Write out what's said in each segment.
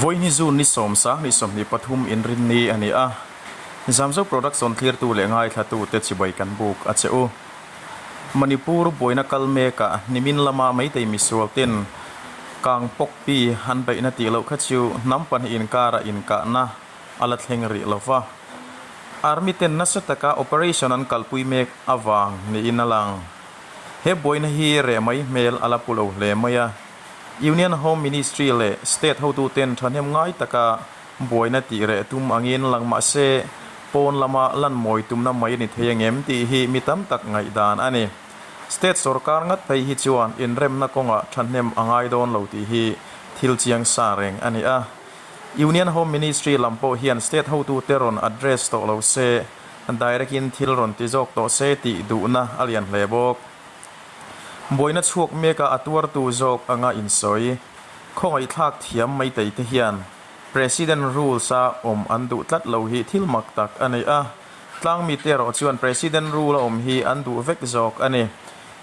Vawiin hi June ni sawmsa ni 23 inrinni a ni a, Zamzo Production thlirtu leh ngaithlatute chibai kan buk a che u. Manipur buaina kal mekah nimin lama Meitei misual ten kang pawkpi an beihna tih loh kha chu hnam pahnih inkara inkahna a la thleng rih lo va. Army ten nasa taka operation an kalpui mek avang niin a lang. He buaina hi reh mai hmel a la pu lo hle mai a. Union Home Ministry leh State hotuten thahnem ngai taka buaina tih reh tum angin lang mah se, pawn lama lan mawi tumna mai a ni thei angem tih hi mi tam tak ngaihdan a ni. State sorkar ngat phei hi chuan inremna kawngah thahnem a ngai dawn lo tih hi thil chiang sa reng a ni a. Union Home Ministry lam pawh hian State hotute rawn address tawh lo se, direct in thil rawn ti zawk tawh se tih duhna a lian hle bawk. Buaina chhuak meka a tuartu zawk anga insawi. Khawngaihthlak thiam maitei te hian President rules a awm an duh tlat lo hi thil mak tak a ni a. Tlangmite erawh chuan President rule a awm hi an duh vek zawk a ni.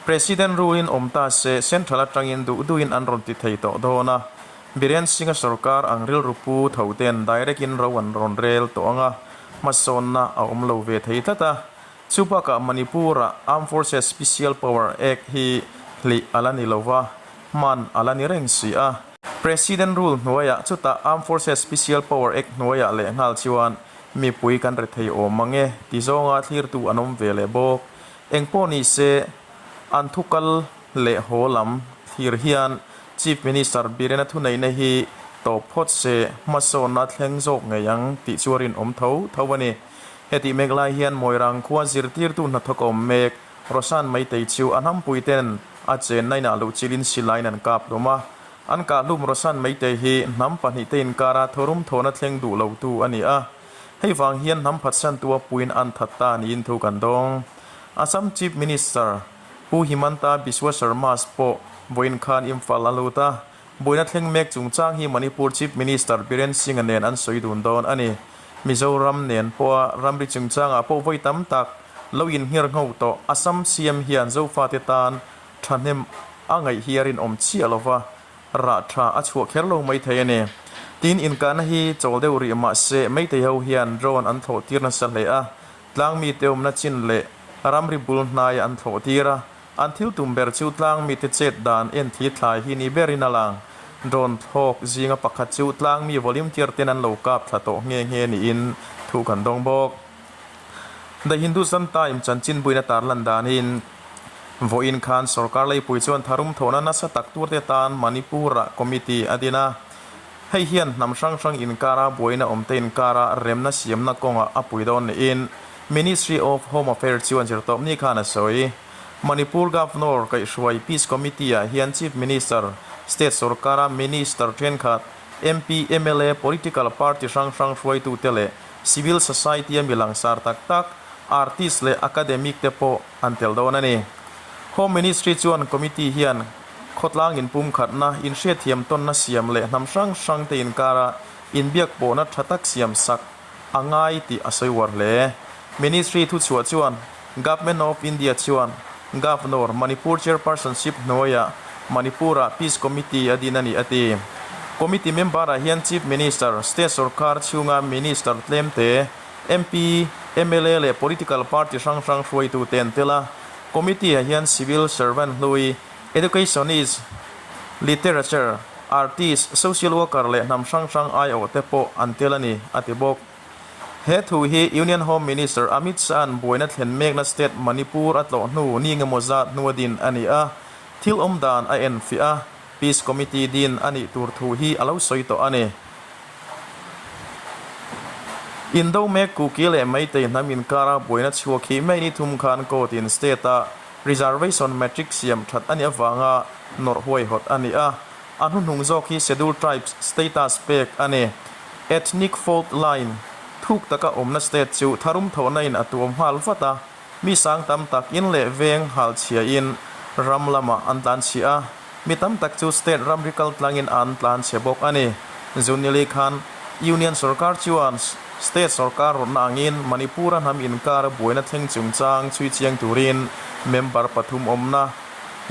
President rule in awm ta se Central atangin duh duhin an rawn ti thei tawh dawn a. Biren Singh-a sorkar ang rilru pu tho ten direct in ro an rawn rel tawh ang a, hmasawnna a awm lo ve thei tlat a. Chu bakah Manipur-a Armed Forces Special Power Act hi hlih a la ni lo va, hman a la ni reng si a. President Rule hnuaiah chutah Armed Forces Special Power Act hnuaiah leh nghal chuan mipui kan rethei awm mang e ti zawnga thlirtu an awm ve leh bawk. Engpawh ni se, an thu kal leh haw lam thlir hian Chief Minister Birena thuneihna hi tawp phawt se hmasawnna thleng zawk ngei ang tih chu a rinawm tho tho a ni. Hetih mek lai hian Mawirang khua zirtirtu hnathawk awm mek Roshan Meitei chu a hnampui ten a chenna inah luh chilin silain an kap hlum a. An kah hlum Roshan Meitei hi hnam pahnih te inkara thawrum thawhna thleng duh lotu a ni a. Hei vang hian hnam phatsantu a puiin an that ta niin thu kan dawng. Assam Chief Minister Pu Himanta Biswa Sharma pawh vawiin khan Imphal a lut a. Buaina thleng mek chungchang hi Manipur Chief Minister Biren Singh-a nen an sawi dun dawn a ni. Mizoram nen pawha ramri chungchangah pawh vawi tam tak lo inngher ngho tawh Assam CM hian Zofate tan thahnem a ngaih hi a rinawm chiah lo va, rah tha a chhuah kher lo mai thei a ni. Tin, inkahna hi chawl deuh rih mah se Meitei ho hian drone an thlawh tir nasa hle a, tlangmite awmna chin leh ramri bul hnaiah an thlawh tir a, An thil tum ber chu tlang mite chet dan en thli thlai hi ni berin a lang. Drone thlawk zinga pakhat chu tlang mi volunteer ten an lo kap thla tawh nghe nghe niin thu kan dawng bawk. The Hindustan Times chanchinbuin a tarlan danin vawiin khan sorkar leipui chuan tharum thawhna nasa tak turte tan Manipur-ah committee a din a. Hei hian hnam hrang hrang inkara buaina awmte inkara remna siamna kawngah a pui dawn niin Ministry of Home Affairs chuan zirtawpni khan a sawi. Manipur Governor kaihhruai Peace Committee-ah hian Chief Minister, State sorkara Minister thenkhat, MP, mla, political party hrang hrang hruaitute leh civil society-a mi langsar tak tak, artist leh academic te pawh an tel dawn a ni. Home Ministry chuan committee hian khawtlang inpumkhatna, inhriatthiam tawnna siam leh hnam hrang hrangte inkara inbiakpawhna tha tak siam sak a ngai tih a sawi uar hle. Ministry thuchhuah chuan Government of India chuan Governor, Manipur Chairpersonship hnuaiah Manipur-ah Peace Committee a din a ni a ti. Committee member-ah hian Chief Minister, State sorkar chhunga Minister tlemte, MP, mla leh political party hrang hrang hruaitute an tel a. Committee-ah hian civil servant hlui, educationist, literature, artist, social worker leh hnam hrang hrang aiawhte pawh an tel a ni, a ti bawk. He thu hi Union Home Minister Amit Shah-a'n buaina thlen mekna state Manipur a tlawh hnu ni engemaw zat hnua din a ni a, thil awm dan a enfiah a, Peace Committee din a nih tur thu hi a lo sawi tawh a ni. Indo mek Kuki leh Meitei hnam inkara buaina chhuak hi May ni thum khan court in state-a Reservation matrix siam that a nih avanga nawrh huaihawt a ni a, a hnuhnung zawk hi Scheduled Tribes status pek a ni. Ethnic fault line thuk taka awmna state chu tharum thawhna in a tuam nghal vat a, mi sang tam tak in leh veng hal chhia in ram lamah an tlan chhia a, mi tam tak chu state ramri kal tlangin an tlan chhe bawk a ni. Junili khan Union sorkar chuan State sorkar rawtna angin Manipur-a hnam inkar buaina thleng chungchang chhui chiang turin member pathum awmna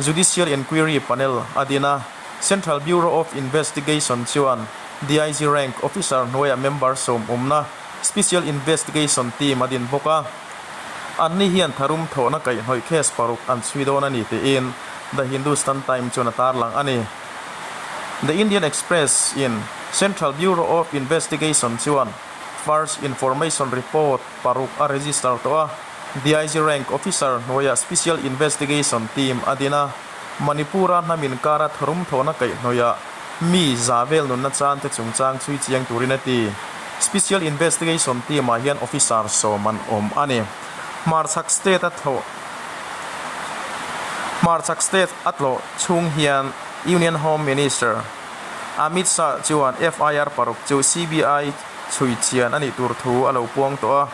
Judicial Inquiry Panel a din a. Central Bureau of Investigation chuan DIG rank officer hnuaia member sawm awmna Special Investigation Team a din bawk a. Anni hian tharum thawhna kaihhnawih case paruk an chhui dawn a ni tiin The Hindustan Times chuan a tarlang a ni. The Indian Express in Central Bureau of Investigation chuan First Information Report paruk a register tawh a, DIG rank officer hnuaiah Special Investigation Team a din a, Manipur-a hnam inkara tharum thawhna kaihhnawihah mi za vel nunna chante chungchang chhui chiang turin a ti. Special Investigation Team-ah hian officer sawm an awm a ni. Hmarchhak State a thlawh Hmarchhak State a tlawh chhung hian Union Home Minister Amit Shah chuan FIR paruk chu CBI chhui chian a nih tur thu a lo puang tawh a.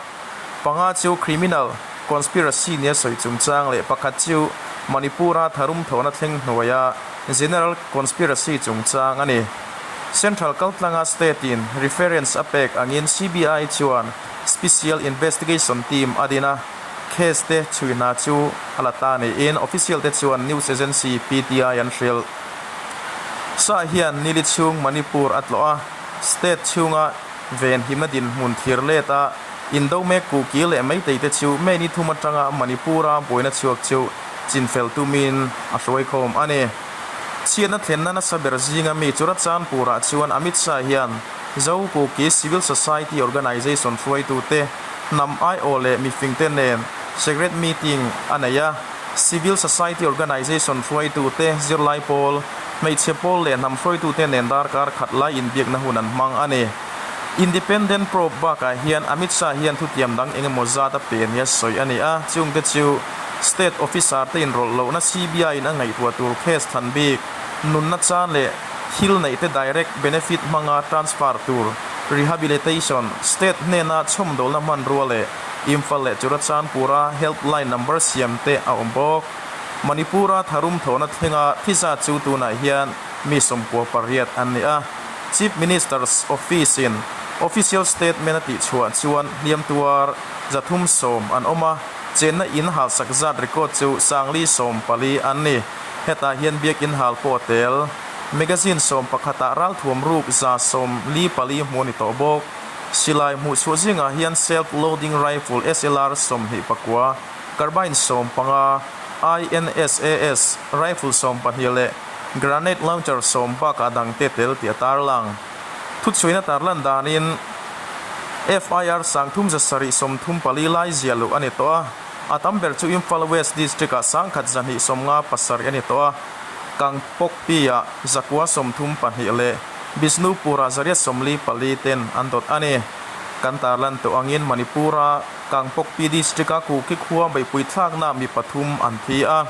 Panga chu criminal conspiracy nia sawi chungchang leh pakhat chu Manipur-a tharum thawhna thleng hnuaia general conspiracy chungchang a ni. Central kaltlanga state-in reference a pek angin CBI chuan Special Investigation Team a din a, case te chhui hna chu a la ta niin official te chuan news agency PTI an hrilh. Shah hian nili chhung Manipur a tlawh a, state chhunga venhimna dinhmun thir let a indo mek Kuki leh Meitei te chu May ni thum atanga Manipur-a buaina chhuak chu chinfel tumin a hruaikhawm a ni. Chhiatna thlenna nasa ber zinga mi Churachandpur-ah chuan Amit Shah hian Zo Kuki Civil Society Organisation hruaitute hnam aiawh leh mifingte nen secret meeting a nei a. Civil Society Organisation hruaitute, zirlai pawl, hmeichhe pawl leh hnam hruaitute nen darkar khat lai inbiakna hun an hmang a ni. Independent probe bakah hian Amit Shah hian thutiam dang eng emaw zat a pe nia sawi a ni a, chungte chu State Officer te inrawlh lohna CBI in a ngaihtuah tur case thlan bik, nunna chan leh thil neih te direct benefit hmanga transfer tur, rehabilitation, state hnena chhawmdawlna hmanrua leh Imphal leh Churachandpur-a helpline number siam te a awm bawk. Manipur-a tharum thawhna thlenga thi zat chu tunah hian mi 98 an ni a. Chief Minister's Office-in official statement a tihchhuah chuan hliam tuar 310 an awm a, chenna in halsak zat record chu 414 an ni. Hetah hian biakin hal pawh a tel. Magazine sawmpakhatah ralthuam ruk 144 hmuh a ni tawh bawk. Silai hmuhchhuah zingah hian Self Loading Rifle SLR 29, Carbine 15, INSAS Rifle 12 leh Granade Launcher sawm bakah dangte tel tih a tarlang. Thuchhuina tarlan danin FIR 3734 lai ziah luh a ni tawh a, a tam ber chu Imphal West District-ah 1257 a ni tawh a, Kangpokpi-ah 932 leh Bishnupur-ah 844 ten an dawt a ni. Kan tarlan tawh angin Manipur-a Kangpokpi District-a Kuki khua beihpui thlakna mi pathum an thi a,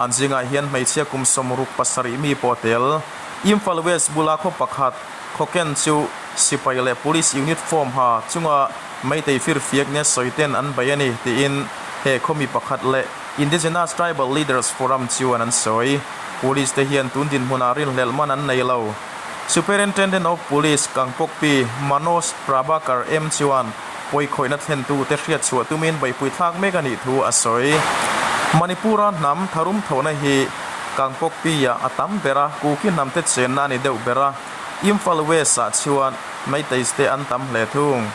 an zingah hian hmeichhia kum 67 mi pawh a tel. Imphal West bula khaw pakhat Khawken chu sipai leh police unit form ha chunga Meitei firfiak nia sawi ten an bei a ni tiin he khaw mi pakhat leh Indigenous Tribal Leaders Forum chuan an sawi. Police te hian tun dinhmunah rinhlelh man an nei lo. Superintendent of Police Kangpokpi Manoj Prabhakar M chuan pawikhawihna thlentute hriatchhuah tumin beihpui thlak mek a nih thu a sawi. Manipur-a hnam tharum thawhna hi Kangpokpi-ah a tam ber a, Kuki hnamte chenna a ni deuh ber a, Imphal West-ah chuan Meiteis te an tam hle thung.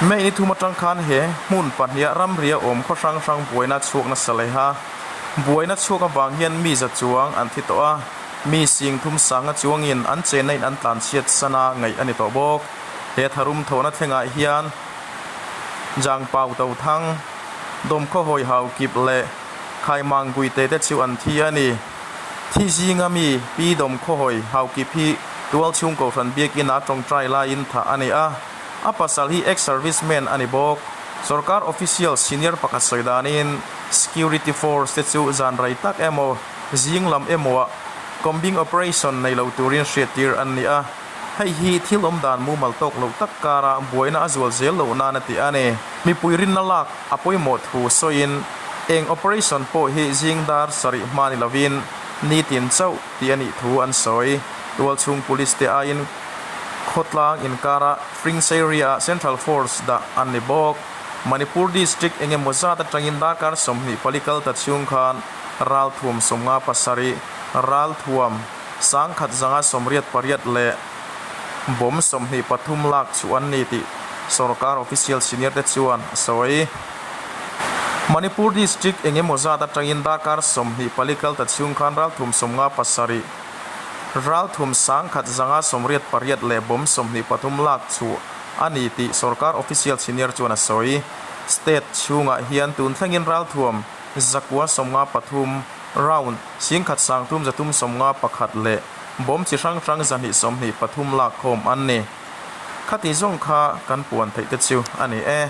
May ni thum atang khan he hmun pahniha ramria awm khaw hrang hrang buaina chhuak nasa leh a. Buaina chhuak avang hian mi za chuang an thi tawh a, mi sing thum sanga chuangin an chenna in an tlanchhiat sana ngaih a ni tawh bawk. He tharum thawhna thlengah hian Jangpau Tothang, Dawmkhaw Hawi Hau Kip leh Khaimang Guite te chu an thi a ni. Thi zinga mi Pi Dawmkhaw Hawi Hau Kip hi tualchhung Kohhran Biakina tawngtai laiin thah a ni a, a pasal hi ex-serviceman a ni bawk. Sorkar official senior pakhat sawi danin security force te chu zan rei tak emaw zing lam emaw ah combing operation nei lo turin hriattir an ni a, hei hi thil awm dan mumal tawk loh tak kara buaina a zual zel loh nan a ti a ni. Mipui rinna lak a pawimawh thu sawiin eng operation pawh hi zing dar sarih hma ni lovin nitin chauh tih a nih thu an sawi. Tualchhung police te aiin khawtlang inkara Fringseria-ah Central Force dah an ni bawk. Manipur District eng emaw zat atangin darkar 24 kal ta chhung khan ralthuam 57, ralthuam. 1188 leh bomb 23 lak chhuah an ni tih sorkar official senior te chuan a sawi. Manipur district eng emaw zat atangin darkar 24 kal ta chhung khan ralthum 57, ralthum 1188 leh bomb 23 lak chhuah a ni tih sorkar official senior chuan a sawi. State chhungah hian tun thlengin ralthuam 953, round, 1331 leh bomb chi hrang hrang 223 lak khawm an ni. Khati zawng kha kan puan theih te chu a ni e.